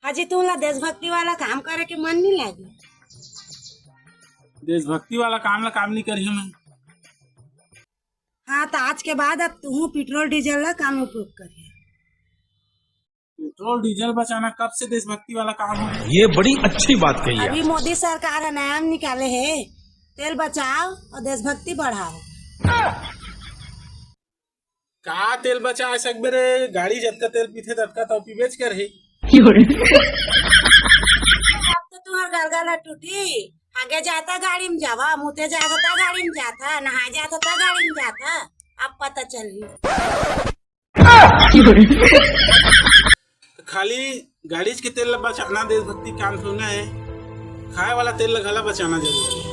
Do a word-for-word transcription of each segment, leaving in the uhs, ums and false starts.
हाजी, तुमला देशभक्ति वाला काम करे के मन नहीं लागे? देशभक्ति वाला काम ला काम नहीं करी मैं। हाँ, तो आज के बाद अब तुहू पेट्रोल डीजल ला काम उपयोग करिए। पेट्रोल डीजल बचाना कब से देशभक्ति वाला काम हो गया? ये बड़ी अच्छी बात कही है। अभी मोदी सरकार ह नया निकाले हे, तेल बचाओ और देशभक्ति बढ़ाओ। का तेल बचा सकबे रे? गाड़ी जतका तेल पीथे ततका तो पीबेच करही। अब तो तुम्हार गलगल ह टूटी। आगे जाता गाड़ी में जावा, मुते जाता गाड़ी में जाता, नहाए जाता गाड़ी में जाता। अब पता चलही। खाली गाड़ीच के तेल ला बचाना देशभक्ति काम थोड़ी ना है, खाए वाला तेल ला घला बचाना जरूरी है।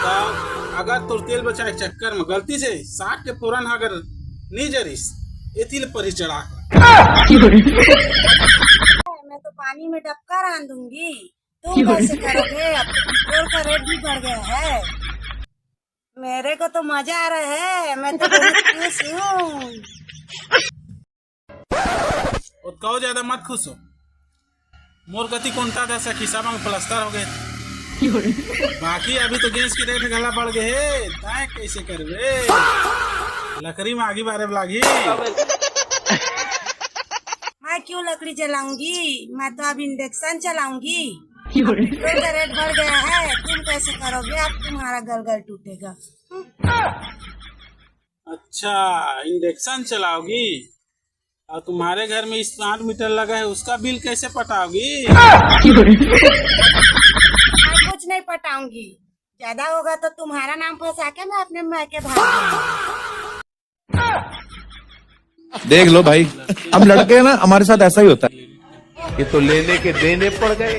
तो अगर तोर तेल बचाए के चक्कर में गलती से साठ के फोरन अगर नहीं जरिस, एती ले परी चढ़ा। मैं तो पानी में डबका रांधूंगी, तुम कैसे करोगे? अब तो पेट्रोल का रेट भी बढ़ गया है। मेरे को तो मजा आ रहा है, मैं तो बहुत खुश हूँ। ओतकाओ ज्यादा मत खुश हो, मोर कति कोंटा दस खिसा में प्लास्टर हो गए, बाकी अभी तो गैस के रेट घला बढ़ गए हे, तय कैसे करबे? लकड़ी में आगी बारे लागही। मैं क्यों लकड़ी जलाऊंगी, मैं तो अब इंडक्शन चलाऊंगी। पेट्रोल का रेट बढ़ गया है, तुम कैसे करोगे? अब तुम्हारा गलगल टूटेगा। अच्छा, इंडक्शन चलाओगी और तुम्हारे घर में स्मार्ट मीटर लगा है, उसका बिल कैसे पटाओगी? मैं कुछ नहीं पटाऊंगी, ज्यादा होगा तो तुम्हारा नाम फंसा के मैं अपने मायके भाग जाऊंगी। देख लो भाई, हम लड़के हैं ना, हमारे साथ ऐसा ही होता है। ये तो लेने के देने पड़ गए।